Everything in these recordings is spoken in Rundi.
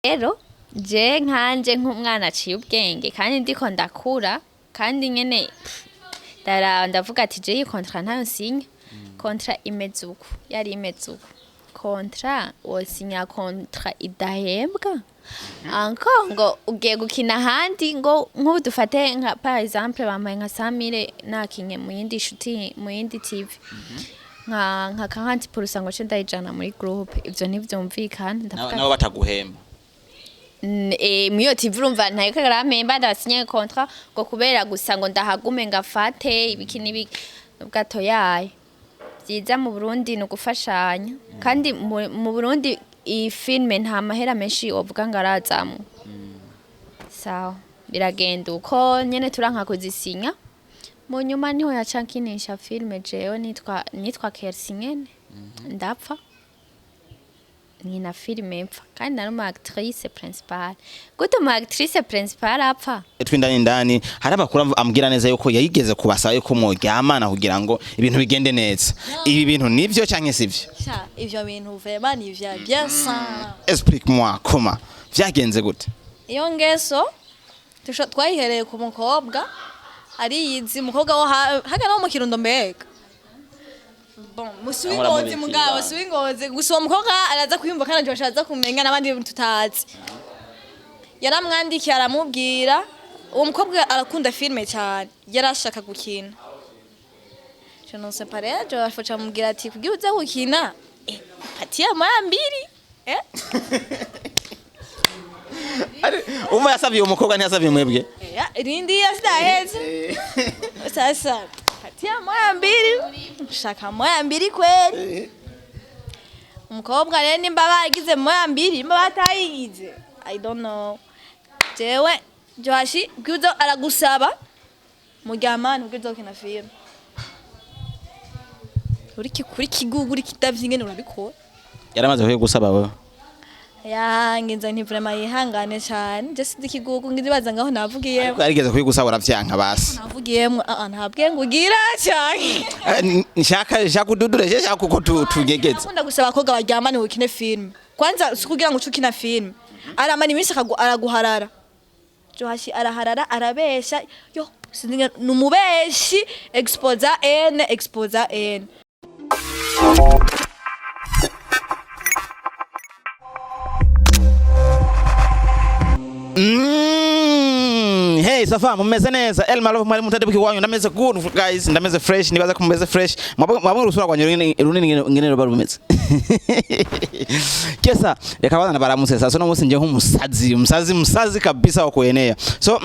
Rero je nkanje nk'umwana aciye ubwenge kandi ndiko ndakura kandi nyene ndaraba ndavuga ati je iyi contrat ntayo nsinya. Contrat imeze uku, yari imeze uku. Contrat wosinya contrat idahembwa encore ngo ugiye gukina ahandi, ngo nk'ubu dufate nka par exemple bampaye nka 100,000 nakinye mu yindi shooting, mu yindi TV, nka 40% ngo ce ndayijana muri groupe. Ivyo ntivyumvikana, ndavuga. Nabo bataguhemba? Miyo TV urumva ntayiko arampemba, ndasinye contrat ngo kubera gusa ngo ndahagume ngafate ibiki n'ibiki ubwato yayo. Vyiza mu Burundi ni ugufashanya, kandi mu Burundi iyi filme nta mahera menshi wovuga ngo arazamwo. Sawa, biragenda uko nyene, turanka kuzisinya. Mu nyuma niho yaca nkinisha filme jewe nitwa Kersi nyene, ndapfa nkina filime mpfa, kandi nari umu actrice principale. Gute umu actrice principale apfa? Twindani indani hari abakuru ambwira neza yuko yayigeze kubasaba yuko mworyamana kugira ngo ibintu bigende neza. Ibi bintu nivyo canke sivyo? Sha, ivyo bintu vraiment ni vya bien sana. Explique moi comment vyagenze gute. Iyo ngeso twayihereye ku mukobwa ariyizi, umukobwa wo haga no mu Kirundo, mbega bon musi w'Ingozi, mugabo si w'Ingozi gusa. Uwo mukobwa araza kwiyumva kandi Josh araza kumenya n'abandi tutazi. Yaramwandikiye aramubwira, uwo mukobwa arakunda filme cyane, yarashaka gukina. Je ne sais pas, rero Josh amubwira ati kugira uze gukina, patia moya mbili, eh. Umva, yasavye uwo mukobwa, ntiyasavye mwebwe. Ya, rindi sidaheze. Sasa patia moya mbili, shaka moya mbili kweli. Umukobwa rero nimba bagize moya mbili, nimba batayigize, I don't know. Jewe Joashi bwizo aragusaba muryamane ubwizo ukina film. Uri kuri kigugu uri kitavye ingene urabikora. Yaramaze gusaba wewe? Ya, ngenza nti vraiment yihangane cyane. Je sinzi ikigugu ngibaza ngaho navugiyemo. Ariko yarigeze kuyigusaba uravyanka basi? Navugiyemo, ah, ntabwe ngo ugira cyane. Nshaka ududure, je nshaka kuko tunyegeze. Akunda gusaba abakobwa baryamane ukine film. Kwanza si kugira ngo uce ukina film. Aramara iminsi araguharara. Johashi araharara, arabesha. Yo, sinzi ni umubeshi exposa n exposa n. Hey safa, mumeze neza? El Malove mwari mutade wanyu, ndameze good guys, ndameze fresh, nibaza ko mumeze fresh. Mwabwe urusura rwanyu runini runini ngene ruba rumeze. Kesa reka bana baramutse. Sasa no munsi nje nk'umusazi, umusazi musazi kabisa wa kuenea. So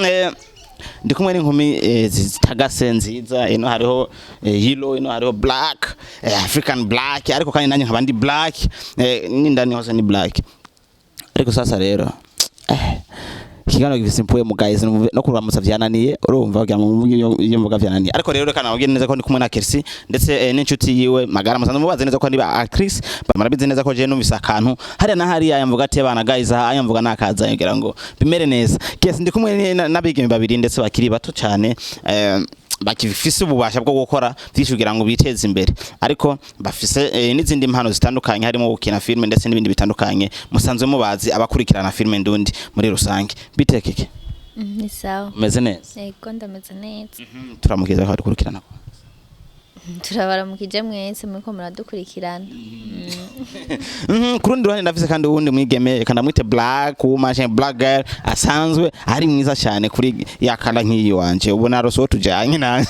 ndi kumwe n'inkumi zitagase nziza. Ino hariho yellow, ino hariho black, African black, ariko kandi nanjye nkaba ndi black, n'indani hose ni black. Ariko sasa rero ikiganiro gifise impuye mu guys, no kuramutsa vyananiye, urumva kugira ngo mvuge iyo mvuga vyananiye. Ariko rero reka nababwire neza ko ndi kumwe na Kersi ndetse n'inshuti yiwe magara musanzwe mubaze neza ko ndi ba actrice. Bamarabizi neza ko je numvise akantu hariya na hariya yamvuga ati abana guys aha ayamvuga nakaza ngira ngo bimere neza. Kersi, ndi kumwe n'abigeme babiri ndetse bakiri bato cyane, bakifise ububasha bwo gukora byinshi kugira ngo biteze imbere, ariko bafise n'izindi mpano zitandukanye harimo gukina filme ndetse n'ibindi bitandukanye musanzwe mubazi abakurikirana filme ndundi muri rusange. Bitekeke? Ni sawa. Umeze neza? Yego, ndameze neza. Turamukiza ko dukurikirana. Turabaramukije mwese muriko muradukurikirana. Ku rundi ruhande ndafise kandi uwundi mwigeme, reka ndamwite black woman, black girl, asanzwe ari mwiza cyane kuri yakanda nk'iyi wanje ubona rose uwo tujanye na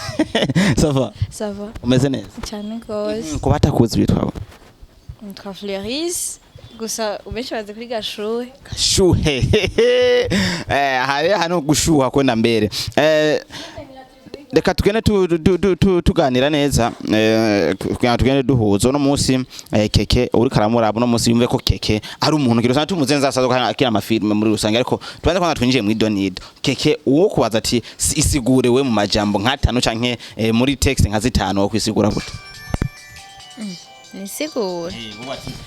ça va? Ça va. Umeze neza? Cyane gose. Ku batakuzi bitwa? Nitwa Fleuris, gusa benshi bazi kuri Gashuhe. Gashuhe. Hari hano gushuha kwenda mbere. Reka tugende tuganira neza, kugira ngo tugende duhuza uno munsi. Keke uri karamuraba uno munsi yumve ko Keke ari umuntu kiro sana tumuzenza asazo akina amafilme muri rusange, ariko tubanze kwanza twinjiye mu idonido. Keke, uwo kubaza ati isigure we mu majambo nk'atanu canke muri text nka zitanu, wo kwisigura gute? Nisigure?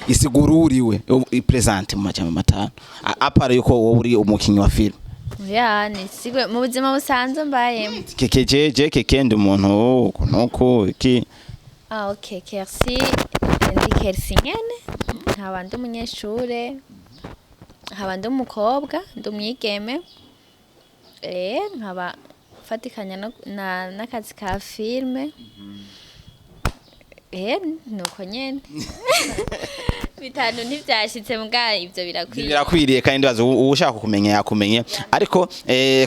Isigura uriwe, i present mu majambo matanu, à part yuko wowe uri umukinyi wa film. Ya, nisigure mu buzima busanzwe mbayemo? Keke, jeje Keke ndi umuntu uku nuku iki. Ah, okay. Kersi, ndi Kersi nyene, nkaba ndi umunyeshure. Nkaba ndi umukobwa, ndi umwigeme, nkaba mfatikanya n'akazi ka filme. Nuko nyene bitanu ntivyashitse, muga ivyo birakwiye. Birakwiriye, kandi ndibaza uwushaka kumenya yakumenye. Ariko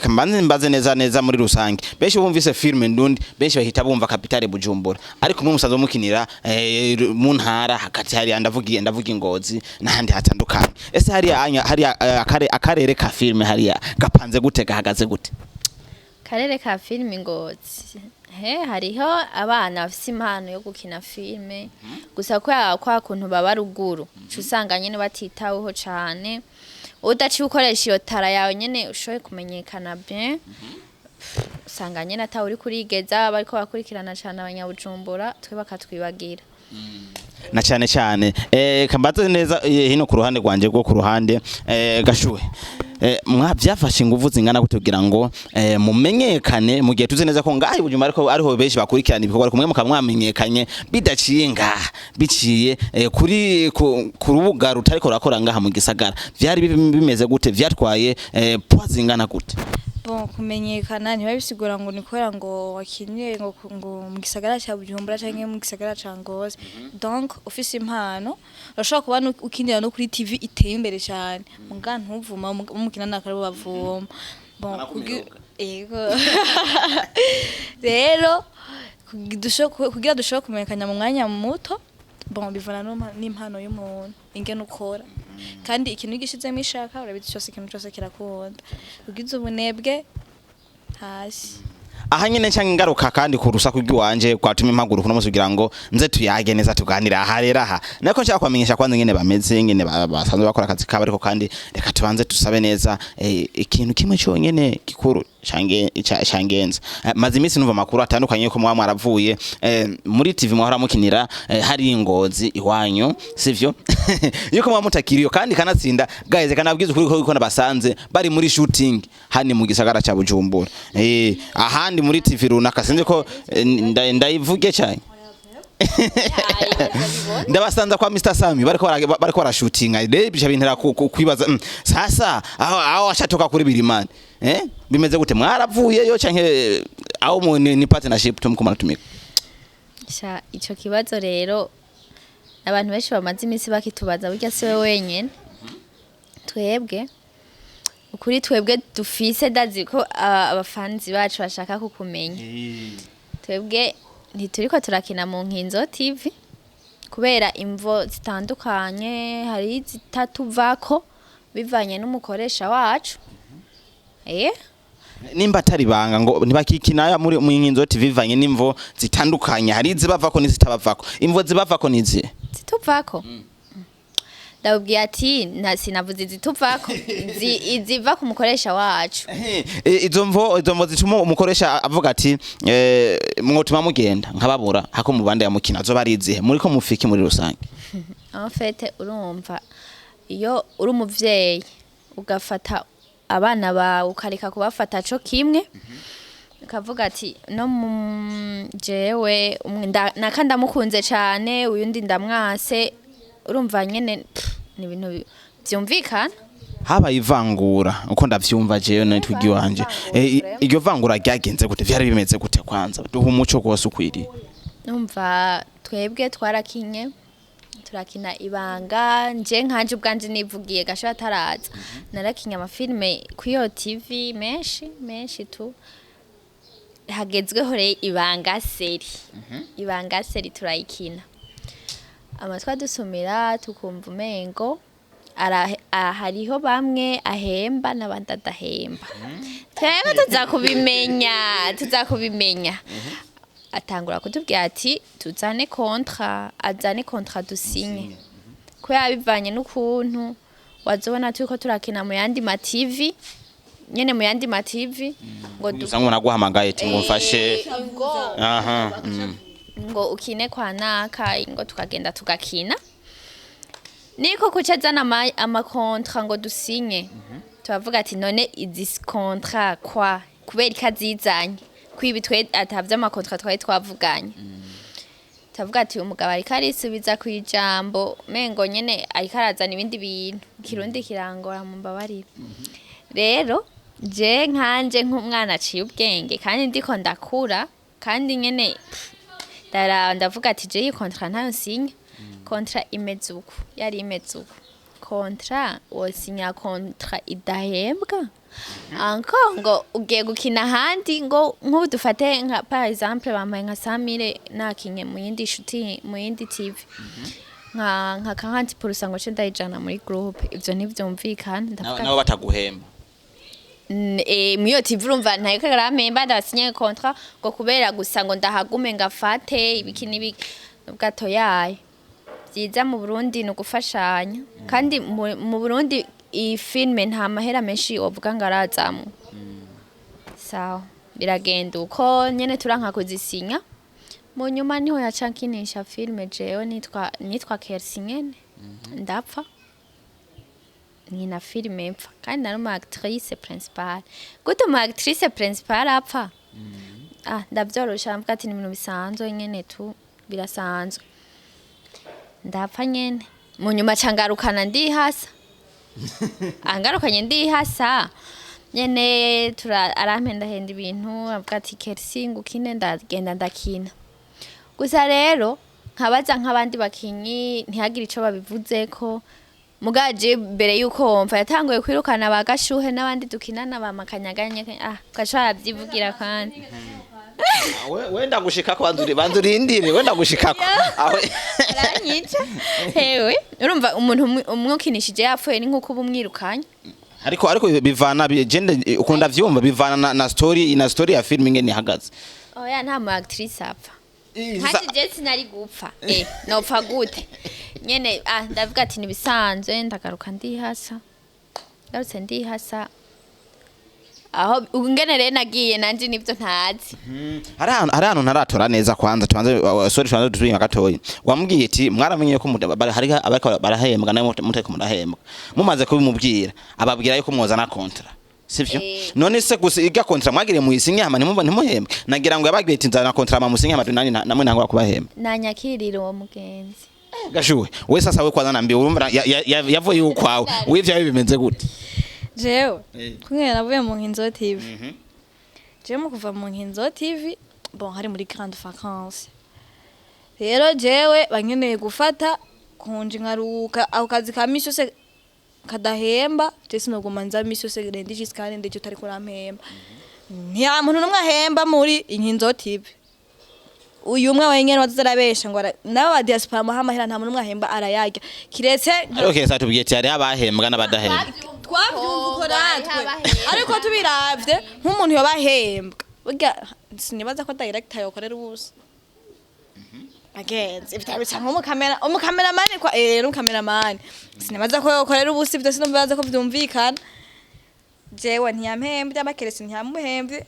mbanze mbaze neza neza muri rusange, benshi bumvise filme ndundi, benshi bahita bumva capitale Bujumbura, ariko mwe musanzwe mukinira mu ntara hagati hariya, ndavuga Ingozi n'ahandi hatandukanye. Ese hariya anya hariya akarere ka filme hariya gapanze gute, gahagaze gute? Karere ka filime Ngozi, he hariho abana bafise impano yo gukina filme, gusa kwa kuntu baba ruguru uca usanga nyene batitaweho cane. Udaciye ukoresha iyo talent yawe nyene ushoboye kumenyekana bien, usanga nyene atawe uri kurigeza. Bariko bakurikirana cane abanyabujumbura, twe bakatwibagira. Na cyane cyane kambaze neza hino ku ruhande rwanje rwo ku ruhande, Gashuhe, mwa byafashe ingufu zingana gute kugira ngo mumenyekane, mu gihe tuzi neza ko ngaha i Bujumbura ariko ariho benshi bakurikirana ibikorwa, ariko mwe mukaba mwamenyekanye bidaciye ngaha, biciye kuri ku rubuga rutariko rurakora ngaha mu gisagara? Vyari bimeze gute? Vyatwaye poids zingana gute? Bon, kumenyekana ntiba bisigura ngo ni kubera ngo wakinye ngo mu gisagara cya Bujumbura canke mu gisagara ca Ngozi. Donc ufise impano urashobora kuba ukinira no kuri TV iteye imbere cyane, muga ntuvuma, mukina nakarabo bavuma. Bon, yego rero kugira dushobore kumenyekana mu mwanya muto, bon, bivana n'impano y'umuntu ingene ukora, kandi ikintu gishizemo ishaka, urabizi cyose, ikintu cyose kirakunda. Ugize ubunebwe, hasi. Aha nyene nca ngaruka kandi ku rusaku rw'iwanje rwatumye mpaguruka uno munsi kugira ngo nze tuyage neza, tuganire. Aha rero aha nako nshaka kubamenyesha kwanza ingene bameze, ingene basanzwe bakora akazi kabo, ariko kandi reka tubanze tusabe neza ikintu kimwe cyonyene gikuru cangenza. Maze iminsi numva amakuru atandukanye yuko mwaba mwaravuye muri TV mwahora mukinira hari Ingozi iwanyu, sivyo? Yuko mwaba mutakiriyo, kandi kanatsinda guys, kanabwiza ukuri ko nabasanze bari muri shooting hani mu gisagara ca Bujumbura, ahandi muri TV runaka, sinzi ko ndayivuge cyane. Ndabasanza kwa Mr Sami bariko barashutinga. Rero ibyo bintera kwibaza, sasa aho ashatoka kuri Birimani, bimeze gute? Mwaravuyeyo canke aho ni partnership tumkumara tumika? Sha, ico kibazo rero abantu benshi bamaze iminsi bakitubaza. Burya si we wenyene. Twebwe ukuri twebwe dufise, ndazi ko abafanzi bacu bashaka kukumenya. Twebwe ntituriko turakina mu Nkinzo TV kubera imvo zitandukanye. Hari zitatuvako bivanye n'umukoresha wacu. Nimba atari banga ngo ntibakikina muri mu Nkinzo TV bivanye n'imvo zitandukanye, hari izibavako n'izitabavako. Imvo zibavako nizi? Zituvako, ndababwiye ati sinavuze izituvako, iziva ku mukoresha wacu. Izo mvo zituma umukoresha avuga ati mwotuma mugenda nkababura hako mu bande ya mukina, zo barizihe? Muri ko mufiki muri rusange? En fait, urumva iyo uri umuvyeyi ugafata abana bawe ukareka kubafata co kimwe, ukavuga ati no mu jewe naka ndamukunze cane, uyundi ndamwase, urumva nyene ni ibintu vyumvikana. Habaye ivangura uko ndavyumva jewe nitwigi wanje. Iryo vangura ryagenze gute? Vyari bimeze gute? Kwanza duha umuco rwose ukwiriye. Numva twebwe twarakinye, turakina ibanga. Nje nkanje ubwanje nivugiye gasho ataraza, narakinye amafilme kuri iyo TV menshi menshi tu. Hagezweho rero ibanga série, ibanga série turayikina, amatwi adusumira tukumva umengo hariho bamwe ahemba n'abandi adahemba. Twebwe tuza kubimenya atangura kutubwira ati tuzane contrat, azane contrat dusinye, kubera bivanye n'ukuntu wazobona turiko turakina mu yandi ma TV nyene, mu yandi ma TV ngo Usanga umuntu aguhamagaye ati ngo mfashe ngo aha. ngo ukine kwa naka, ngo tukagenda tugakina, niko kuca azana amakontra ngo dusinye. Turavuga ati none izi contrat kwa kubera ikazizanye kwibi, twe atavye amakontra twari twavuganye. Tavuga ati uyu mugabo ariko arisubiza ku ijambo, mengo nyene ariko arazana ibindi bintu. Kirundi kirangora, mumbabarire. Rero je nkanje nk'umwana aciye ubwenge kandi ndiko ndakura kandi nyene pff, ndavuga ati je iyi contrat ntayo nsinya. Contrat imeze uku, yari imeze uku. Contrat wosinya contrat idahembwa encore ngo ugiye gukina ahandi, ngo nk'ubu dufate nka par exemple bampaye nka 100,000 nakinye mu yindi shooting, mu yindi TV, nka 40% ngo ce ndayijana muri groupe. Ivyo ntivyumvikana. Ndavuga Nabo bataguhemba? Mw'iyo TV urumva ntayiko arampemba, ndabasinye contrat ngo kubera gusa ngo ndahagume ngafate ibiki n'ibiki. Ubwato yayo vyiza mu Burundi ni ugufashanya, kandi mu Burundi iyi filme nta mahera menshi wovuga ngo arazamwo. Sawa, biragenda uko nyene, turanka kuzisinya. Mu nyuma niho yaca nkinisha filme jewe nitwa Kersi nyene, ndapfa nkina filime mpfa, kandi nari umu actrice principale. Gute umu actrice principale apfa? Ah, ndavyorosha, mvuga ati ni ibintu bisanzwe nyene tu, birasanzwe. Ndapfa nyene, mu nyuma ca ngarukana ndihasa, angarukanye ndihasa nyene, tura arampendahenda ibintu, avuga ati Kersi ngukine, ndagenda ndakina. Gusa rero nkabaza nk'abandi bakinyi ntihagire ico babivuzeko. Mugaje mbere yuko wumva yatanguye kwirukana ba Gashuhe n'abandi dukinana ba Makanyaganye, ah, gaca aravyivugira kandi. Wenda gushikako, banza urindire, wenda gushikako aho. Aranyica hewe. Urumva umuntu umwukinishije yapfuye ni nkuko uba umwirukanye. Ariko bivana jende ukunda vyumva, bivana na story ya film ingene ihagaze. Oya, nta mu actrice apfa. Kandi je sinari gupfa, nopfa gute nyene? Ah, ndavuga ati nibisanzwe, ndagaruka ndihasa. Ngarutse ndihasa, aho ingene rero nagiye nanje nivyo ntazi. Hari ahantu ntaratora neza. Kwanza tubanze, sorry, tubanze dusubire gatoyi. Wambwiye ati mwaramenye ko hari abariko barahembwa nawe mutariko murahembwa. Mumaze kubimubwira, ababwira yuko mwozana contrat, sivyo? Eh. None se gusa irya contrat mwagiriye muyisinye hama ntimumva ntimuhembwe? Nagira ngo yababwiye ati nzana contrat musinye hama nani namwe ntangura kubahemba. Nanyakirira uwo mugenzi. Gashuwe, we sasa, we kwanza nambiye urumva yavuye ukwawe, w'ivyawe bimeze gute? Jewe kumwe navuye mu Nkinzo TV, jewe mu kuva mu Nkinzo TV, bon, hari muri grande vacances. Rero jewe bankeneye gufata konje nkaruhuka ako kazi ka misi yose kadahemba. Je sinoguma nza misi yose lundi jusqu'à lundi utariko urampemba. Nta muntu n'umwe ahemba muri Inkinzo TV. Uyu umwe wenyene wazoza arabesha ngo nabo ba diaspora muha amahera, nta muntu n'umwe ahemba, arayarya kiretse. Ariko kesa tubwiye ati hariho abahembwa n'abadahembwa. Twavyumva uko Oh, natwe hariho abahembwa. Ariko tubiravye nk'umuntu yoba ahembwa, burya sinibaza ko director yokorera ubusa. Bagenzi, ivyo bica nk'umukamera, umukameramani kwa n'umukameramani sinibaza ko yokorera ubusa. Ivyo sinibaza ko vyumvikana. Jewe ntiyampembye, abakeresi ntiyamuhembye,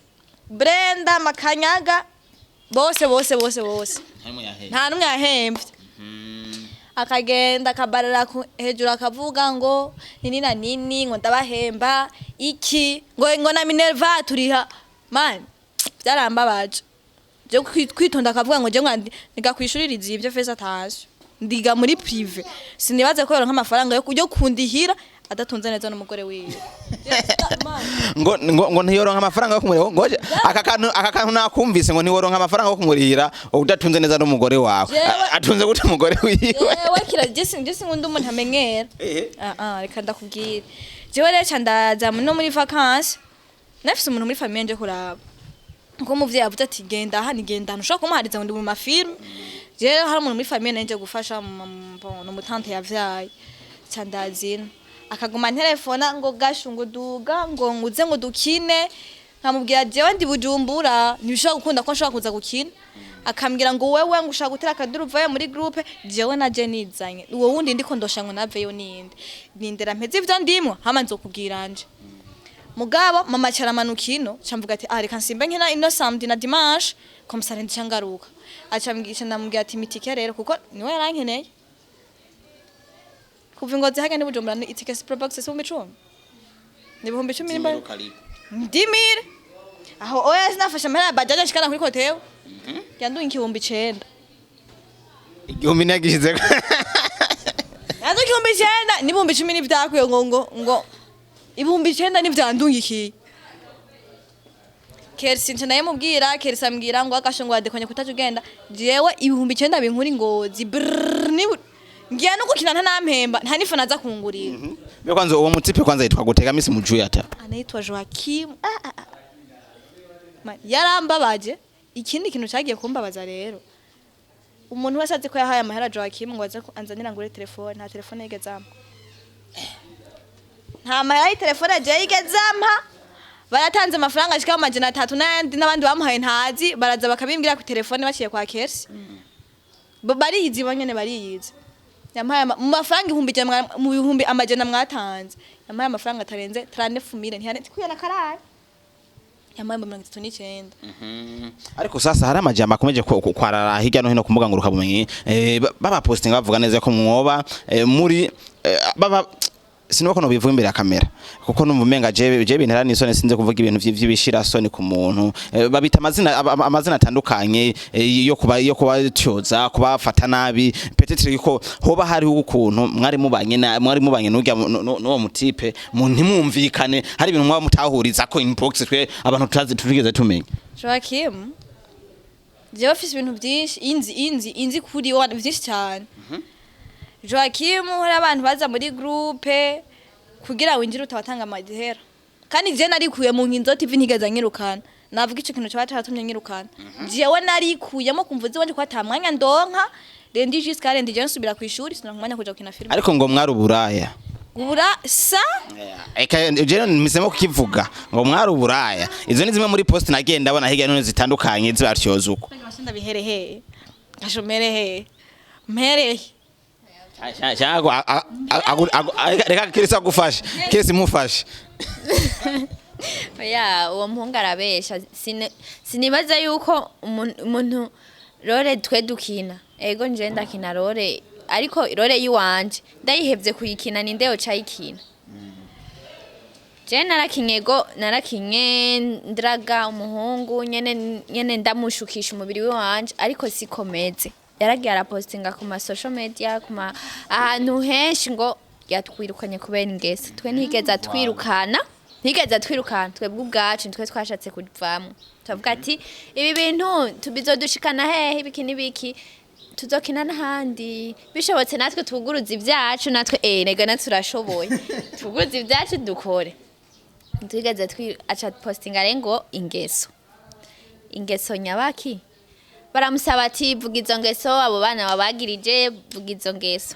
Brenda Makanyaga, bose bose bose bose nta n'umwe yahembye. Akagenda akabarara hejuru akavuga ngo nini na nini, ngo ndabahemba iki, ngo na minerva turiha. Man, byarambabaje. Je kwitonda akavuga ngo je ngo niga kwishuririza ivyo feza atazi, ndiga muri privé, sinibaze ko yoronka amafaranga yo kundihira adatunze neza n'umugore wiwe. Ngo ntiyoronka amafaranga yo kumurihira, ngo aka kantu nakumvise, ngo ntiworonka amafaranga yo kumurihira udatunze neza n'umugore wawe. Atunze gute umugore wiwe? Jewe kira je sinkunda umuntu amenyera. Ah ah, reka ndakubwira. Jewe rero ca ndaza no muri vacances, nafise umuntu muri famille nje kuraba, nko umuvyeyi avuze ati genda aha, ni genda, ntushobora kumuhariza ngo ndi mu mafilm. Jewe hari umuntu muri famille nanje gufasha, bon, umutante yavyaye. Ca ndazina, akaguma ntelefona ngo gashu, ngo duga, ngo nguze, ngo dukine. Nkamubwira jewe ndi Bujumbura, ntibishobora gukunda ko nshobora kuza gukina. Akambwira ngo wewe ngo ushaka gutera akaduruvayo muri groupe. Jewe naje nizanye uwo wundi ndiko ndosha ngo naveyo, ninde nindera mpeze ivyo ndimwo hama nzokubwira nje. Mugabo mama caramanuka ino, camvuga ati ah, reka nsimbe nkina ino samedi na dimanche, comme ça ndi cangaruka. Acambwisha, ndamubwira ati mitike rero, kuko niwe yarankeneye kuva ingozi hagenda ni Bujumbura, ni itike si Probox, si 10,000, ni 10,000 nimba ndimire aho. Oya, sinafashe amahera ya bajaji ashikana kuri kotewe, yanduye 9,000. Igihumbi nagishizeko. Nazo 9000 n'10,000 n'ivyakwiye ngo 9000 n'ivyandungikiye. Kersi nce naye mubwira, Kersi ambwira ngo agasho ngo adekonye kutaje ugenda. Jewe 9000 binkuri Ngozi brrr, ngiye no gukina ntanampemba, nta nifana aza kungurira. Mbe kwanza uwo mutipe kwanza yitwa gutega misi mujuye ata? Anaitwa Joaquim. Ah, ah, ah. Man, yarambabaje. Ikindi kintu cagiye kumbabaza rero, umuntu wese azi ko yahaye amahera Joaquim ngo aze anzanira ngure telefone, nta telefone yigeze ampa, nta mahera y'itelefone je yigeze ampa. Baratanze amafaranga ashika mu 300 n'ayandi, n'abandi bamuhaye ntazi, baraza bakabimbwira ku telefone baciye kwa Kersi. Bariyizi bonyene, bariyizi. Yampaye mu mafaranga 100,000, mu 100,000 mwatanze, yampaye amafaranga atarenze 39,000, ntiyane kuyana karari, yampaye 39. Ariko sasa hari amajambo akomeje kwarara hirya no hino ku mbuga ngurukanabumenyi, baba postinga bavuga neza ko mwoba muri baba sinuko no bivuga imbere ya kamera, kuko numva umenga je bintera n'isoni, sinze kuvuga ibintu vy'ibishira soni ku muntu. Babita amazina amazina atandukanye, yo kubatyoza, kubafata nabi, peut-être yuko hoba hariho ukuntu mwari mubanye na mwari mubanye n'urya n'uwo mutipe mu ntimwumvikane, hari ibintu mwaba mutahuriza ko inbox twe abantu tutazi turigeze tumenya. Joaquim jewe afise ibintu byinshi inzi kuri we, byinshi cyane. Joaquim, hari abantu baza muri groupe kugira winjire utabatanga amahera, kandi je narikuye mu Nkinzo TV, ntigeze nyirukana. Navuga ico kintu caba caratumye nyirukana, jewe narikuyemo kumva ziwanje ko ata mwanya ndonka lundi jusqu'à lundi, je nsubira kw'ishuri, sinonka umwanya kuja gukina filime. Ariko ngo mwari uburaya. Gubura sa. Eka je mpisemo kukivuga ngo mwari uburaya. Izo ni zimwe muri post nagiye ndabona hirya no hino zitandukanye zibatyoza uko. Ndabiherehe gashomere he mpereye? Cyangwa reka Kirisi agufashe, Kirisi mufashe. Oya, uwo muhungu arabesha. Sinibaza yuko umuntu role twe dukina, ego nje ndakina role, ariko role yiwanje ndayihevye kuyikina, ninde yoca ayikina? Je narakinye, ego narakinye, ndaraga umuhungu nyene nyene, ndamushukisha umubiri wanje, ariko sikomeze. Yaragiye arapostinga ku ma social media, ku ma ahantu henshi ngo yatwirukanye kubera ingeso. Twe ntigeze atwirukana, ntigeze atwirukana. Twebwe ubwacu nitwe twashatse kuvamwo, tuvuga ati ibi bintu tubizodushikana hehe, ibiki n'ibiki, tuzokina n'ahandi bishobotse, natwe tuguruze ibyacu, natwe rega natwe turashoboye, tuguruze ibyacu dukore. Ntitwigeze twi aca postinga rero ngo ingeso, ingeso nyabaki. Baramusaba ati vuga izo ngeso abo bana babagirije, vuga izo ngeso.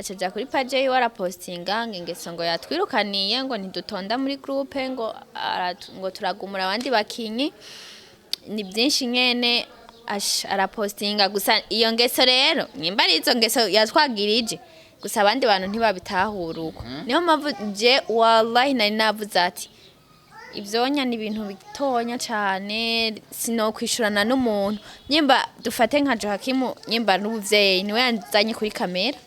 Aca aja kuri page yiwe arapostinga ngo ingeso, ngo yatwirukaniye ngo ntidutonda muri groupe, ngo ngo turagumura abandi bakinyi, ni byinshi nyene. Arapostinga gusa iyo ngeso rero, nimba ari izo ngeso yatwagirije gusa, abandi bantu ntibabitahura uko. Niyo mpamvu je wallahi nari navuze ati ivyonya ni ibintu bitonya cane, sinokwishurana n'umuntu. Nyimba dufate nka Joakimu, nyimba n'ubuvyeyi niwe yanzanye kuri kamera,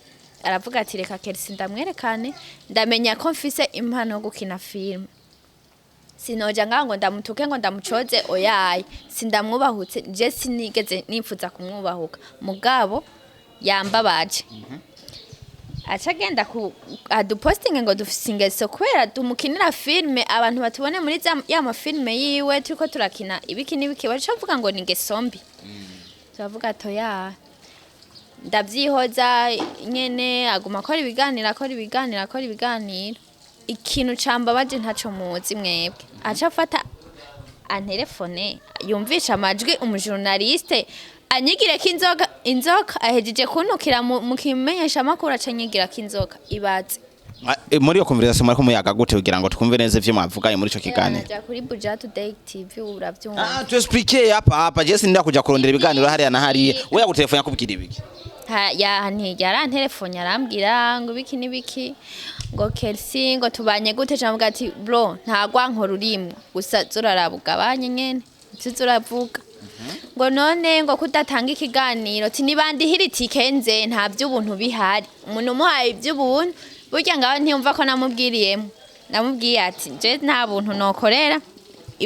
aravuga ati reka Kerisi ndamwerekane, ndamenya ko mfise impano yo gukina filime, sinoja ngaho ngo ndamutuke, ngo ndamucoze, oyaye, sindamwubahutse. Je sinigeze nifuza kumwubahuka, mugabo yambabaje aca agenda ku adupostinge ngo dufise ingeso kubera tumukinira filime, abantu batubone muri ya mafilime yiwe turiko turakina ibiki n'ibiki, baca bavuga ngo ni ingeso mbi. Turavuga toya, ndavyihoza nyene. Aguma akora ibiganiro, akora ibiganiro, akora ibiganiro. Ikintu cambabaje ntaco muzi mwebwe, aca afata antelefone yumvisha amajwi umujournaliste anyigireko inzoga, inzoka ahejeje kuntukira mu kimenyesha amakuru, aca anyigirako inzoga, ibaze. Muri iyo conversation mwariko muyaga gute kugira ngo twumve neza ivyo mwavuganye muri ico kiganiro? Naja kuri Buja Today TV uravyumva. Ah, tuexplique hapa hapa, je sinda kuja kurondera ibiganiro hariya na hariya. We yagutelefone yakubwira ibiki? Ya yarantelefone arambwira ngo ibiki n'ibiki, ngo Kelsi ngo tubanye gute, cyangwa ati bro nta gwankora urimwo, gusa zuraraba ugabanye nyene ivyo uravuga, ngo none ngo kudatanga ikiganiro, ti nibandihira itike nze, nta vy'ubuntu bihari, umuntu umuhaye ivy'ubuntu burya ngaho ntiyumva ko namubwiriyemo. Namubwiye ati je nta buntu nokorera.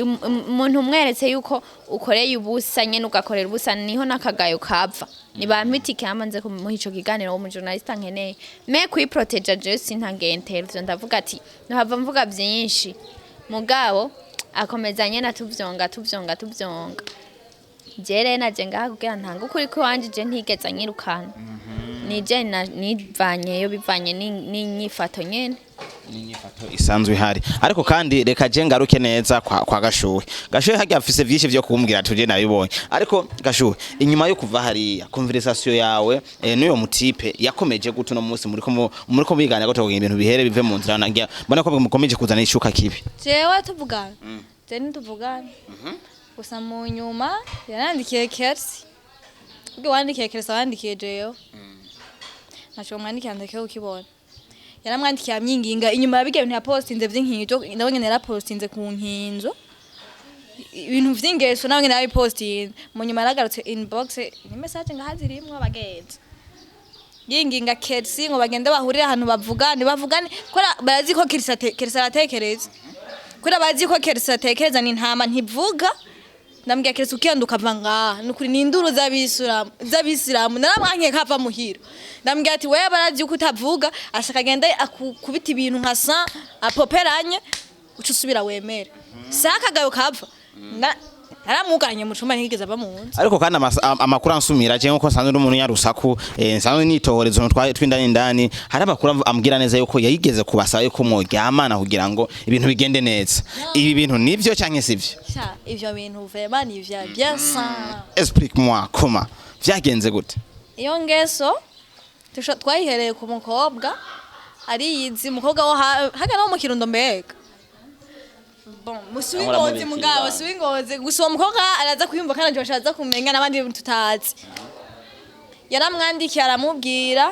Umuntu umweretse yuko ukoreye ubusa nyene, ugakorera ubusa, niho n'akagayo kava. Nibampa itike hama nze kumuha ico kiganiro uwo mujournaliste nkeneye. Mais kwiproteja, jewe sintange interview. Ndavuga ati nohava mvuga vyinshi, mugabo akomeza nyene atuvyonga, tuvyonga, tuvyonga. Je rero naje ngaha kugira ntange ukuri kw'iwanje. Je ntigeze anyirukana, nije nivanyeyo bivanye n'inyifato nyene. N'inyifato isanzwe ihari. Ariko kandi reka je ngaruke neza kwa Gashuhe. Gashuhe harya afise vyinshi vyo kumbwira, tuje nabibonye. Ariko Gashuhe, inyuma yo kuva hariya, conversation yawe n'uyo mutipe yakomeje gute? Uno munsi muriko mubigana gute kugira ibintu bihere bive mu nzira? Nagira mbona ko mukomeje kuzana icuka kibi. Jewe tuvugana, je ntituvugana. Gusa mu nyuma yarandikiye Kersi. Ubwo wandikiye Kersi, wandikiye jewe, ntaco mwandikiye, ndeke ukibona. Yaramwandikiye amyinginga inyuma ya bijya bintu yapostinze vy'inkinzo. Nawe nyene yarapostinze ku nkinzo ibintu vy'ingeso, nawe nyene yarabipostinze. Mu nyuma yaragarutse inbox, ni message ngaha zirimwo abagenzi, yinginga Kersi ngo bagende bahurire ahantu bavugane, bavugane kora. Barazi ko Kersi Kersi aratekereza, kora bazi ko Kersi atekereza, ni intama ntivuga. Ndambwira Kersi ukenda ukava ngaha nukuri ni induru z'abisilamu, z'abisilamu. Naramwankiye kava muhira. Ndambwira ati wewe barazi yuko utavuga, ashaka agende akubita ibintu nka sa apoperanye, uca usubira wemere sakagayo kava. Naramuganye mu cumba, ntiyigeze ava mu nzu. Ariko kandi amakuru ansumira je, nkuko nsanzwe ndi umuntu yarusaku, nsanzwe nitohoreza utuntu tw'indani indani, hari amakuru ambwira neza yuko yayigeze kubasaba yuko mworyamana kugira ngo ibintu bigende neza. Ibi bintu nivyo canke sivyo? Sha, ivyo bintu vraiment ni vya bien ça. Explique moi comment vyagenze gute. Iyo ngeso twayihereye ku mukobwa ariyizi, umukobwa wo haga no mu Kirundo. Mbega bon musi Ahora w'ingozi muri mugabo Kirundo. Si w'ingozi gusa, uwo mukobwa araza kwiyumva kandi anje bashaza kumenya n'abandi tutazi. Yaramwandikiye aramubwira,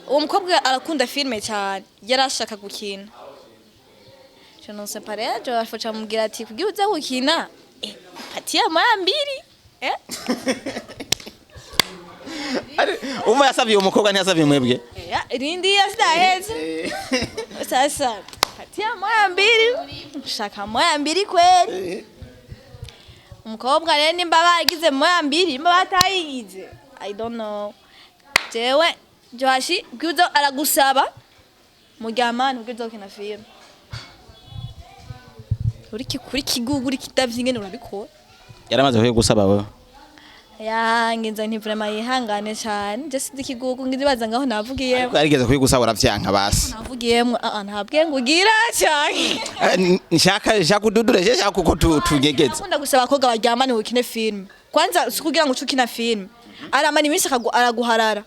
uwo mukobwa arakunda filime cyane, yarashaka gukina. Je ne sais pas rero, afaca amubwira ati kugira uze gukina, patia moya mbili, eh. Umva, yasavye uwo mukobwa, ntiyasavye mwebwe. Ya, rindia sidaheze. Sasa patia moya mbili, shaka moya mbili kweli. Umukobwa rero nimba bagize moya mbili, nimba batayigize, I don't know. Jewe Joashi bwizo aragusaba muryamane ubwizo kina film. Uri kuri kigugu, uri kitavye ingene urabikora. Yaramaze gusaba wewe? Ya, ngenza nti vraiment yihangane cyane. Je sinzi ikigugu, ngize baza ngaho navugiyemo. Ariko yarigeze kuyigusaba uravyanka basi? Navugiyemo, ah, ntabwe ngo ugira cyane. Nshaka nshaka ududure, je nshaka uko tugegeze. Akunda gusaba abakobwa baryamane ukine film. Kwanza si kugira ngo uce ukina film, aramara iminsi araguharara.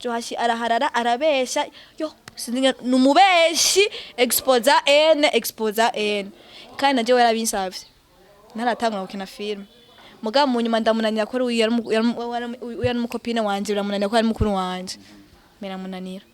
Johashi araharara, arabesha yo, sinzi ni umubeshi exposa n exposa n. Kandi naje yarabinsavye ntaratangura gukina film, mugabo mu nyuma ndamunanira ko ari uyu yari umukopine wanje. Biramunanira ko ari mukuru wanje, biramunanira.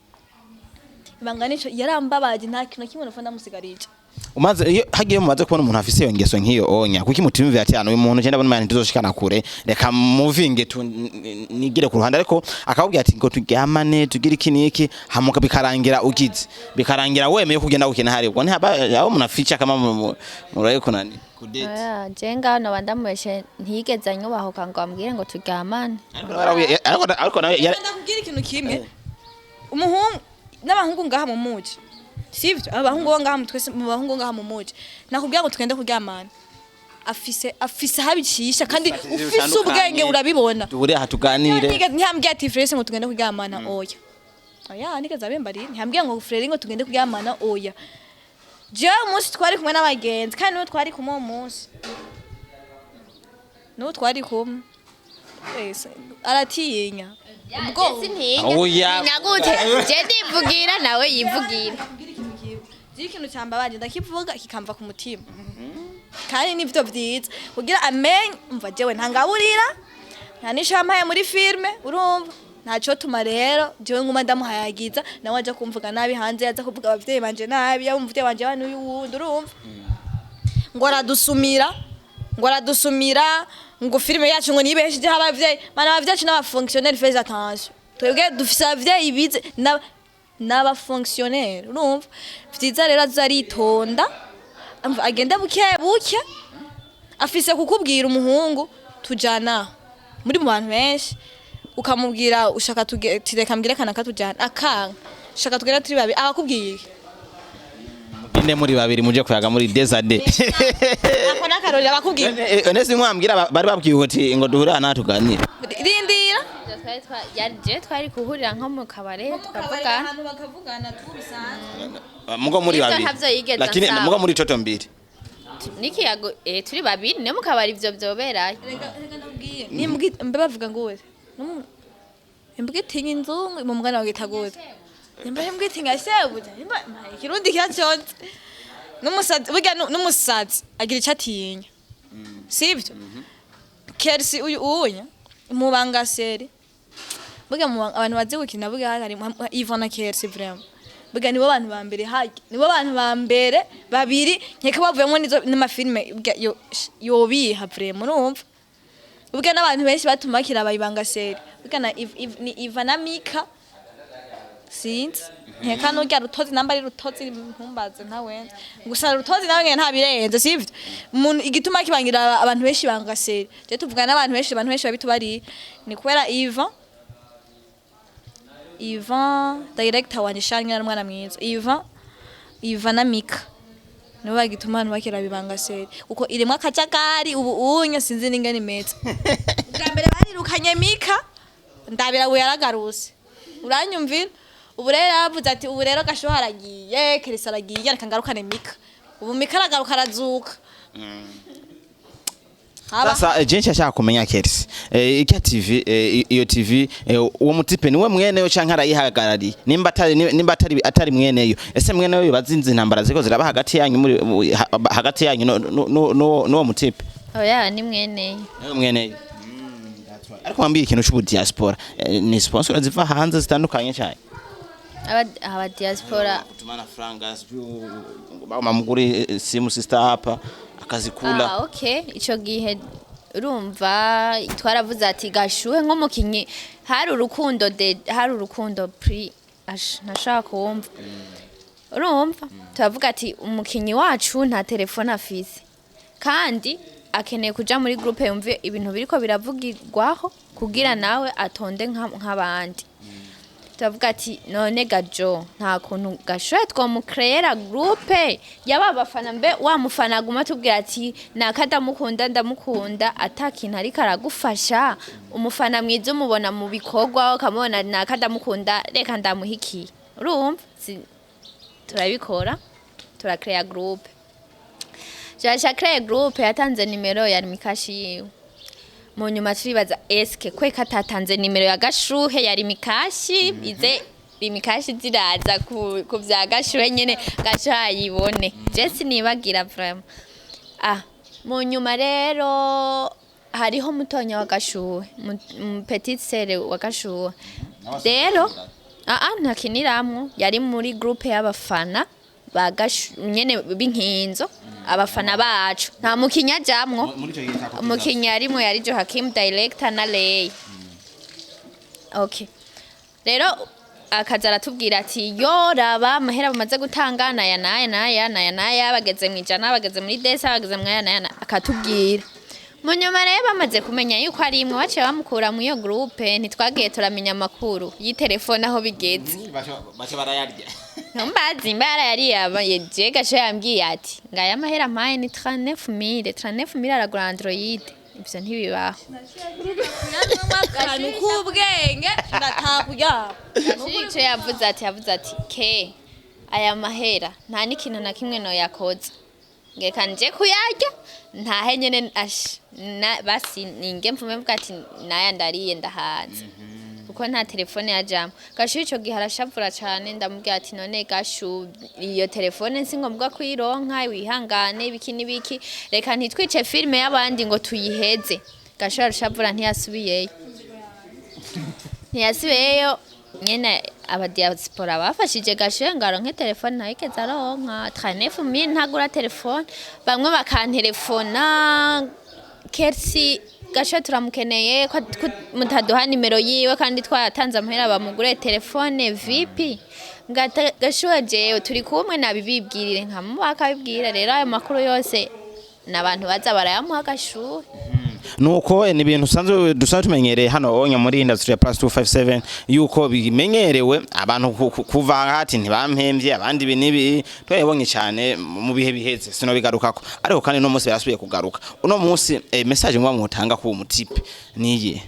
Ibanga nico yarambabaje, nta kintu na kimwe nopfa ndamusigarije. Umaze iyo hagiye mumaze kubona umuntu afise iyo ngeso nk'iyo onya, kuki mutimvira ati hano uyu muntu cyenda mbona ntizoshikana kure, reka muvinge tu nigire ku ruhande? Ariko akabubwira ati ngo turyamane, tugire iki n'iki, hamuka bikarangira ugize, bikarangira wemeye kugenda gukina hari ubwo ntihaba aho umuntu afica kama muraye kunani kudate. Oya, je ngaho noba ndamubeshe, ntiyigeze anyubahuka ngo ambwire ngo turyamane. Ariko nawe ariko nawe Ndakubwira ikintu kimwe, umuhungu n'abahungu ngaha mu muji, sivyo? Abahungu bo ngaha mu twese, mu bahungu ngaha mu muji, nakubwira ngo tugende kuryamana, afise aho abicisha kandi ufise ubwenge urabibona. Duhure aha tuganire. Ntiyambwiye ati Frere ngo tugende kuryamana, oya oya. Nigeze abembari ntiyambwiye ngo Frere ngo tugende kuryamana, oya. Jewe umunsi twari kumwe n'abagenzi, kandi n'uwo twari kumwe uwo munsi, n'uwo twari kumwe. Ese, aratinya ubwo. Sintinya. Oya. Ntinya gute? Je ndivugira, nawe yivugira. Ndakubwira ikintu kimwe, jewe ikintu cyambabaje ndakivuga kikamva ku mutima, kandi nivyo vyiza kugira amenye. Umva, jewe ntangaburira, nta nico yampaye muri filme, urumva ntaco tuma rero jewe nguma ndamuhayagiza, nawe aja kumvuga nabi hanze, aza kuvuga abavyeyi banje nabi, yaba umuvyeyi wanje yaba n'uyu wundi, urumva ngo aradusumira, ngo aradusumira, ngo filime yacu ngo nibeshejeho abavyeyi. Mana, abavyeyi yacu n'abafonctionnaire, fais attention. Twebwe dufise abavyeyi bize n'abafonctionnaire, urumva vyiza rero aza aritonda, umva, agende buke buke. Afise kukubwira umuhungu tujana muri mu bantu benshi, ukamubwira ushaka reka mbwire kanaka tujana, akanga, ushaka tugera turi babiri, akakubwiye iki? Mugende muri babiri muje kuyaga muri desade. Ako n'akarorero, abakubwiye. Onesi mwambwira bari babwiye uti ngo duhure hano tuganire. Rindira. Jewe twari kuhurira nko mu kabare tukavugana. Ahantu bakavugana tu bisanzwe. Mugo muri Ivyo babiri. ntavyo yigeze Lakini ansaba. mugo muri toto mbiri. N'ikiyago turi babiri ne mu kabari ivyo vyoberayo. Reka reka ndabwiye nimbwi mbe bavuga ngo we imbwa itinya inzungu mu mugani bagita gute, nimba imbwa itinya shebuja, nimba ikirundi kiraconze n'umusazi burya n'umusazi agira icyo atinya, sibyo? Kersi uyu unya mubangaseri burya abantu bazi gukina burya hari Ivan na Kersi, vraiment burya nibo bantu ba mbere harya, nibo bantu ba mbere babiri nkeka bavuyemo nizo n'amafilme burya yobiha vraiment, urumva? Burya n'abantu benshi batuma bakira abayibangaseri burya na ni Ivan na Mika, sinzi nkeka n'urya Rutozi, namba ari Rutozi ntumbaze ntawenze, gusa Rutozi nawe nyene ntabirenze, sivyo? Umuntu igituma kibangira abantu benshi bangaseri, je tuvugana n'abantu benshi, abantu benshi babitubariye, ni kubera Ivan. Ivan director wanje shanya ari umwana mwiza. Ivan na Mika nibo bagituma abantu bakira bibangaseri, kuko irimwo akajagari ubu unye sinzi n'ingene imeze. Ubwa mbere barirukanye Mika, ndabira ubu yaragaruse, uranyumvira? Ubu rero yaravuze ati ubu rero Gashuha aragiye, Kerisa aragiye, reka ngarukane Mika. Ubu Mika aragaruka, arazuka. Haba Sasa je nshaka kumenya Kersi. Ikya TV, iyo TV, uwo mutipe niwe mweneyo canke arayihagarariye? Nimba atari mweneyo, ese mweneyo bazinze intambara ziko ziraba hagati yanyu muri hagati yanyu no mutipe? Oya, ni mweneyo. Niwe mweneyo. Ariko wambwiye ikintu c'ubu diaspora, ni sponsor ziva hanze zitandukanye cyane. Aba diaspora. Kutumana franga, sijui mamuguri simu sister hapa akazikula. Ah, okay, ico gihe urumva twaravuze ati Gashuhe nk'umukinyi hari urukundo de hari urukundo pri ash ntashaka kuwumva, urumva turavuga ati umukinyi wacu nta telefone afise kandi akeneye kuja muri groupe yumve ibintu biriko biravugirwaho kugira nawe atonde nk'abandi. Turavuga ati none gajo nta kuntu Gashoye twomukreyera groupe yaba abafana, mbe wa mufana aguma tubwira ati naka ndamukunda ndamukunda, ata kintu ariko aragufasha. Umufana mwiza umubona mu bikorwa, ukamubona naka ndamukunda, reka ndamuhikiye, urumva? Turabikora, turakreya groupe. Jasha créer groupe, yatanze nimero ya Mikashi yiwe. Mu nyuma turibaza eske kweka atatanze nimero ya Gashuhe yari Mikashi, ize imikashi ziraza ku vya Gashuhe nyene, Gashuhe ayibone. Je sinibagira vraiment. Ah, mu nyuma rero hariho mutonya wa Gashuhe, petite sœur wa Gashuhe rero ntakiniramwo, yari muri groupe y'abafana ba Gashu nyene b'inkinzo, abafana bacu nta mukinya ajamwo. Muri ico gihe cya Umukinnyi arimwo yari Joachim director na Ley. Okay, rero akaza aratubwira ati yo raba amahera bamaze gutanga naya naya naya naya naya, bageze mu 100, bageze muri desa, bageze mu aya naya naya, akatubwira. Mu nyuma rero bamaze kumenya yuko ari imwe, baciye bamukura mu iyo groupe, ntitwagiye turamenya amakuru y'itelefone aho bigeze. Baca barayarya. Ntumbazi imbara yari yabaye, je Gasho yambwiye ati ngaya amahera mpaye ni 39000, 39000 aragura Android, ivyo ntibibaho. Akantu k'ubwenge ndataha kuryama. Ico yavuze ati ke aya mahera nta n'ikintu na kimwe no yakoza, ngeka nje kuyarya ntahe nyene ash na basi ninge mvume mvuga ati naya ndariye ndahaze, kuko nta telefone yajamwo. Gashu ico gihe arashavura cane, ndamubwira ati none Gashu iyo telefone si ngombwa kuyironka, wihangane, ibiki n'ibiki, reka ntitwice filime y'abandi ngo tuyiheze. Gashu arashavura, ntiyasubiyeyo, ntiyasubiyeyo nyene. Abadiaspora bafashije Gashuhe ngo aronke telefone, ntayigeze aronka. 39 mille ntagura telefone. Bamwe bakantelefona: Kersi, Gashuhe turamukeneye, ko mutaduha nimero yiwe kandi twatanze amahera bamugure telefone vipi? Ngata Gashuhe jewe turi kumwe nabibibwirire, nkamuba akabibwira. Rero ayo makuru yose N'abantu baza barayamuha agashuhe. Nuko ni ibintu usanzwe dusanzwe tumenyereye hano onya muri industry ya plus 257, yuko bimenyerewe abantu kuva hati ntibampemvye, abandi ibi nibi twabibonye cyane mu bihe biheze, sino bigarukako. Ariko kandi no munsi birasubiye kugaruka uno munsi. Message muba mutanga ku mutipe niye?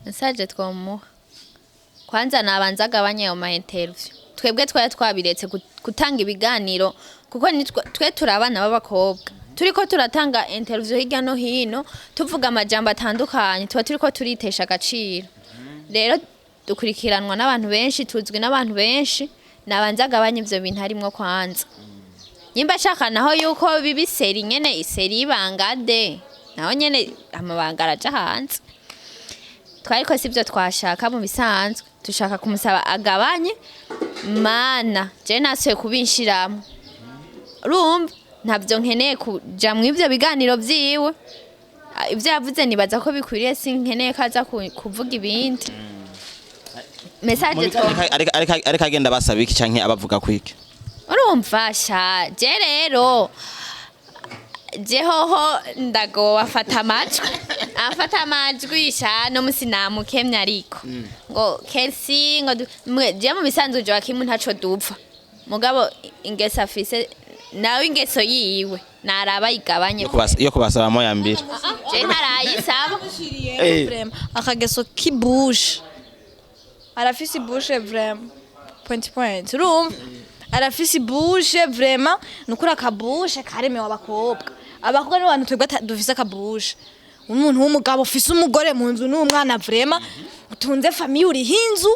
Message twomuha kwanza, nabanza agabanye ayo ma interview. Twebwe twari twabiretse gutanga ibiganiro, kuko twe turi abana b'abakobwa, turiko turatanga interview hirya no hino, tuvuga amajambo atandukanye, tuba turiko turitesha agaciro. Rero dukurikiranwa n'abantu benshi, tuzwi n'abantu benshi. Nabanza agabanye ivyo bintu harimwo kwanza. Nimba ashaka naho yuko biba iseri nyene, iseri y'ibanga de, naho nyene amabanga araja hanze. Twariko sivyo twashaka. Mu bisanzwe dushaka kumusaba agabanye. Mana, je nasuye kubinshiramo, urumva ntabyo nkeneye kuja mu ivyo biganiro vyiwe. Ivyo yavuze nibaza ko bikwiriye, sinkeneye ko aza kuvuga ibindi message two. Ariko agenda basaba iki canke abavuga kwiki? Urumva sha, je rero je hoho ndagowe, afata amajwi, afata amajwi sha. No musi namukemye, ariko ngo Kelsi ngo je mu bisanzwe Joachim ntaco dupfa, mugabo ingeso afise nawe, ingeso yiwe naraba igabanye. Yo kubasaba moya mbiri. Je ntarayisaba. Vraiment akageso k'ibushe, arafise ibushe vraiment, point point. Urumva arafise ibushe vraiment, nukuri akabushe karemewe abakobwa. Abakobwa ni abantu twebwe dufise akabushe. Umuntu w'umugabo ufise umugore mu nzu n'umwana, vraiment utunze famille, uriho inzu,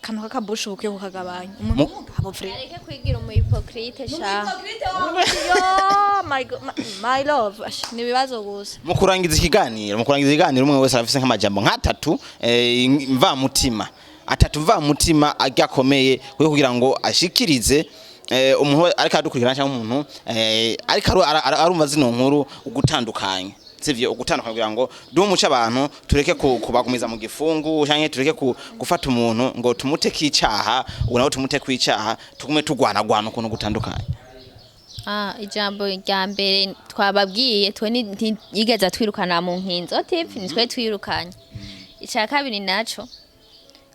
akantu k'akabushe uba ukwiye kukagabanya, umuntu w'umugabo vraiment. Areke kwigira umu hypocrite sha. Yo, my, my love. Ash, ni ibibazo gusa. Mu kurangiza ikiganiro, umwe wese arafise nk'amajambo nk'atatu mvamutima, atatu mvamutima agakomeye kugira ngo ashikirize umuntu ariko adukurikirana cyangwa umuntu ariko arumva zino nkuru ugutandukanye, sivyo? Ugutandukanye kugira ngo duhe umuco abantu, tureke kubagumiza mu gifungu, canke tureke gufata umuntu ngo tumute k'icaha, ubu nawe tumute kw'icaha, tugume tugwanagwana ukuntu gutandukanye. Ijambo rya mbere twababwiye, twe ntiyigeze twirukana mu Nkinzo TV, nitwe twirukanye. Icya kabiri naco,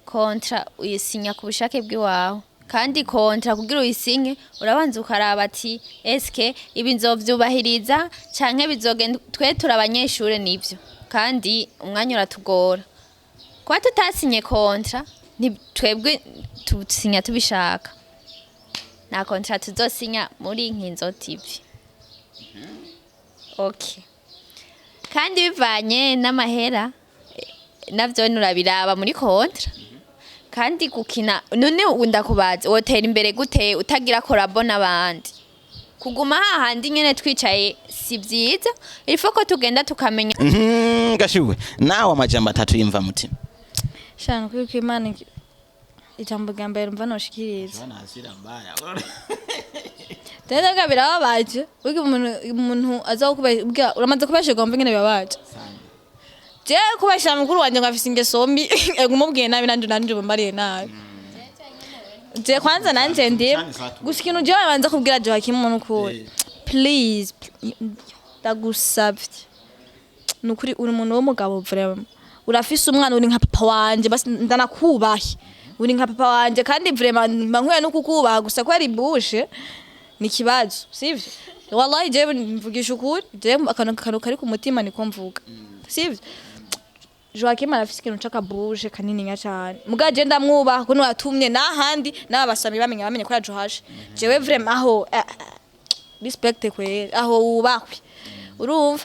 contrat uyisinya ku bushake bw'iwawe, kandi contrat kugira uyisinye urabanza ukaraba ati: eske ibi nzovyubahiriza canke bizogenda? Twe turi abanyeshure nivyo, kandi umwanya uratugora. Kuba tutasinye contrat, ni twebwe tusinya tubishaka. Nta contrat tuzosinya muri Nkinzo TV. Okay, kandi bivanye n'amahera navyo nurabiraba muri contrat. Kandi gukina none ndakubaza, wotera imbere gute utagira collabo n'abandi? Kuguma hahandi nyene twicaye si vyiza, il faut ko tugenda tukamenya. Gashuwe nawe, amajambo atatu yimva mutima. Shana kuri kw'Imana, ijambo rya mbere mva noshikiriza, rero nga birababaje burya. Umuntu aza kukubwira uramaze kubashirwa, wumva ingene bibabaje. Jewe kubashira mukuru wanje ngo afise ingeso mbi, ego umubwiye nabi, nanje uba mbariye nabi. Je kwanza nanje ndi gusa ikintu jewe banza kubwira Joachim n'ukuri, please, ndagusavye nukuri, uri umuntu w'umugabo vraiment, urafise umwana, uri nka papa wanje, basi ndanakubahe, uri nka papa wanje. Kandi vraiment mba nkwiye no kukubaha, gusa ko ari bushe ni ikibazo, sivyo? Wallahi jewe mvugisha ukuri, jewe akantu kari ku mutima niko mvuga, sivyo? Joachim arafise ikintu c'akabuje kanininya cane, muga je ndamwubaha kuno yatumye n'ahandi n'aba basami bamenya ko yajohashe. Jewe vraiment aho respect kweri, aho wubahwe. Urumva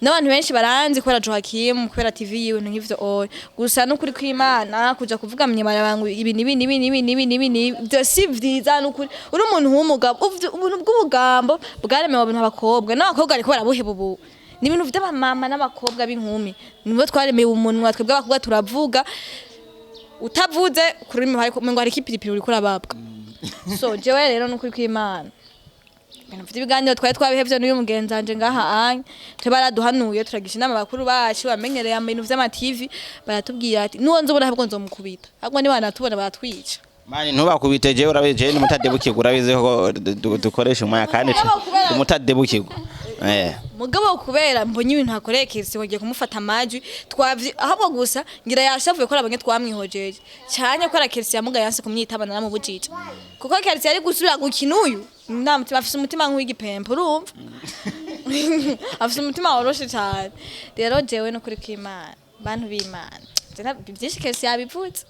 n'abantu benshi baranzi kubera Joachim, kubera TV yiwe, ibintu nk'ivyo oya. Gusa n'ukuri kw'Imana, kuja kuvuga mnyamara ibi nibi nibi nibi nibi nibi nibi, ivyo si vyiza n'ukuri. Uri umuntu w'umugabo, ubuntu bw'ubugambo bwaremewe abantu abakobwa n'abakobwa, ariko barabuheba ubu. Ni ibintu vy'abamama n'abakobwa b'inkumi, nibo twaremewe umunwa. Twebwe abakobwa turavuga, utavuze ku rurimi ngo hariko ipiripiri, uriko urababwa. So jewe rero n'ukuri kw'Imana, ibintu vy'ibiganiro twari twabihevye n'uyu mugenzi wanje ngaha anya, twe baraduhanuye, turagisha inama bakuru bacu bamenyereye ibintu vy'ama TV, baratubwira ati nuwo nzobona ahubwo nzomukubita, ahubwo nibanatubona baratwica. Mani ntubakubite, jewe urabizi, jewe n'umutadebukirwa, urabizi ko dukoresha umwanya kandi umutadebukirwa. Mugabo kubera mbonye ibintu hakoreye Kersi, wagiye kumufata amajwi twavyi, ahubwo gusa ngira yashavuye ko arabonye twamwihojeje cyane ko ara Kersi yamugaye, yanse kumyitaba, naramubujije, kuko Kersi yari gusubira gukina. Uyu nta mutima afise, umutima nk'uw'igipempe, urumva afise umutima woroshe cyane. Rero jewe no kuri kw'Imana, bantu b'Imana, byinshi Kersi yabivuze.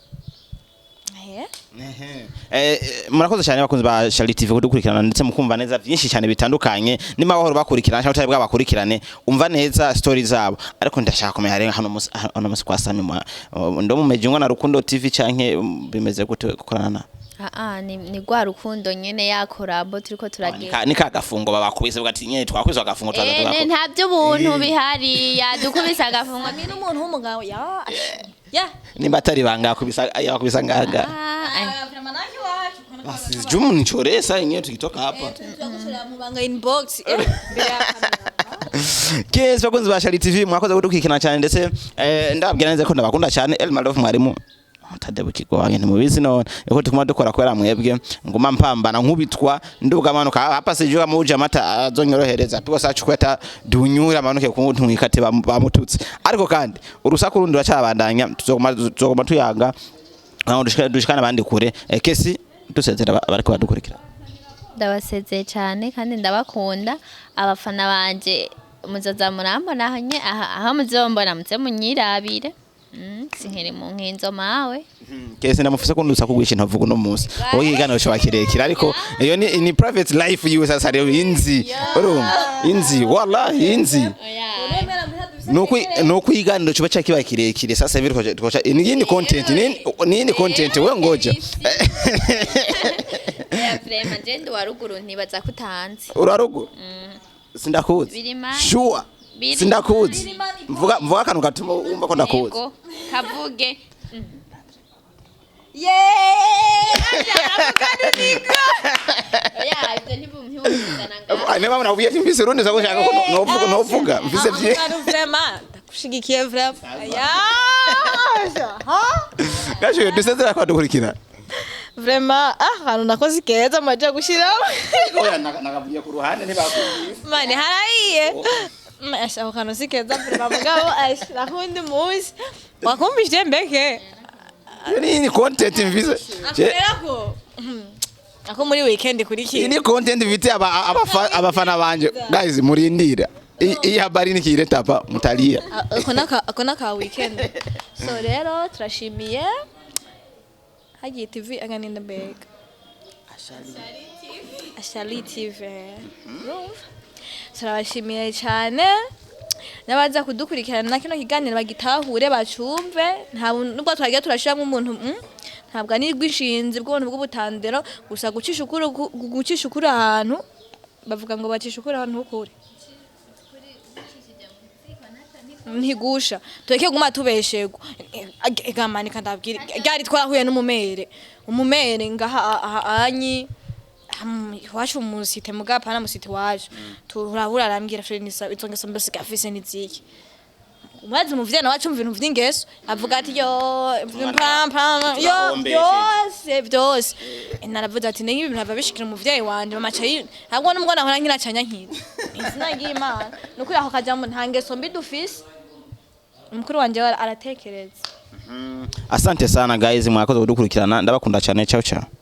Murakoze cyane bakunzi ba Charlie TV kudukurikirana ndetse mukumva neza byinshi cyane bitandukanye. Nimba bahora bakurikirana cyangwa utari bwabakurikirane, umva neza story zabo. Ariko ndashaka kumenya rero hano musi kwa Sami ndo mumejungwa na Rukundo TV canke bimeze gute gukorana na Ah, ni rwa rukundo nyene ya collabo turiko turagira. Ni ka gafungo babakubise bugati nyene twakubise agafungo twaza Ne, tugakora. nta by'ubuntu bihari, yadukubise agafungo. Ni n'umuntu w'umugabo ya ya. Nimba atari banga yakubisa, yakubisa ngaga. Ah, eh. Basi jumu nichoresa yenyewe tukitoka hapa. Mubanga inbox mbere ya kamera. Yes, bakunzi ba Charlie TV, mwakoze kudukurikirana cyane, ndetse ndababwira neza ko ndabakunda cyane. El Malov mwarimu mutadebukirwa wange ntimubizi none uko tuguma dukora kubera mwebwe, nguma mpambana nkubitwa nduga manuka hapa, sijua muja mata azonyorohereza piko sacu kweta dunyura manuke ku mwikate bamututse. Ariko kandi urusaku rundi ruracyabandanya, tuzoguma tuyaga aho dushikana abandi kure. Kesi dusezera bariko badukurikira. Ndabasezeye cyane kandi ndabakunda abafana banje. Muzoza murambona aho nye aha, aho muzombona muze munyirabire. Sinkiri mu nkinzo mawe. Kese ndamufise ko ndusa kugwisha ntavuga uno munsi wowe ikiganiro coba kirekire, ariko iyo ni private life yiwe. Sasa rero inzi, urumva inzi, wallahi inzi nuko ikiganiro coba cyakibaye kirekire. Sasa hivi tuko ni yindi content, ni yindi content, wewe ngoja. Oya, vraiment je ndi wa ruguru, ntibaza ko utanzi. Urarugu sindakuzi. Birimani. Sure. Sindakuzi. Mvuga akantu gatuma wumva ko ndakuzi. Yego, kavuge. Yeee! Oya, ibyo ntibumvizana ngaho. Ah, niba navuye ati mfise urundi sako shaka ko novuga mfise vye. Vraiment ndagushigikiye vraiment ya. Gashuye dusezera kwa dukurikira. Vraiment, ah, ahantu nakoze keza maja gushiramo. Oya, nakavuye ku ruhande ntibakumvise. Mani harahiye. Asha, ako kantu si keza vraiment, mugabo asha nakundi munsi wakumvise mbeke. Iyo ni content mfise. Akubera ko ako muri weekend Iyi kurikira. ni content mfite abafana banje. Guys, murindira. Iyi habari nikireta hapa mutalia. Ako naka weekend. So rero turashimiye hagiye TV aganinda mbega Ashali TV. Urumva? Turabashimiye cyane n'abaza kudukurikirana na kino kiganiro bagitahure bacumve. Nta nubwo twagiye turashiramo umuntu, ntabwo ari rw'inshinzi bw'ubuntu bw'ubutandero gusa, gucisha ukuri, gucisha ukuri ahantu bavuga ngo bacisha ukuri ahantu h'ukuri ntigusha. Tureke guma tubeshegwa. Egamanika ndabwira ryari twarahuye n'umumere, umumere ngaha aha anyi iwacu mu cité, mugabo pana mu cité iwacu, turahura arambwira: "Frenisa, izo ngeso mbese gafise niziki?" Umaze umuvyeyi nawe acumva ibintu vy'ingeso, avuga ati: "Yo pam pam yo." Turahombesheje. Byose byose. Naravuze ati: "Ni ibintu ava bishikira umuvyeyi wanje mama cayi, ntabwo n'ubwo nahora nkina canya nkina izina ry'Imana." Nukuri aho kajambo nta ngeso mbi dufise, umukuru wanje we aratekereza. Asante sana guys, mwakoze kudukurikirana, ndabakunda cyane. Ciao ciao.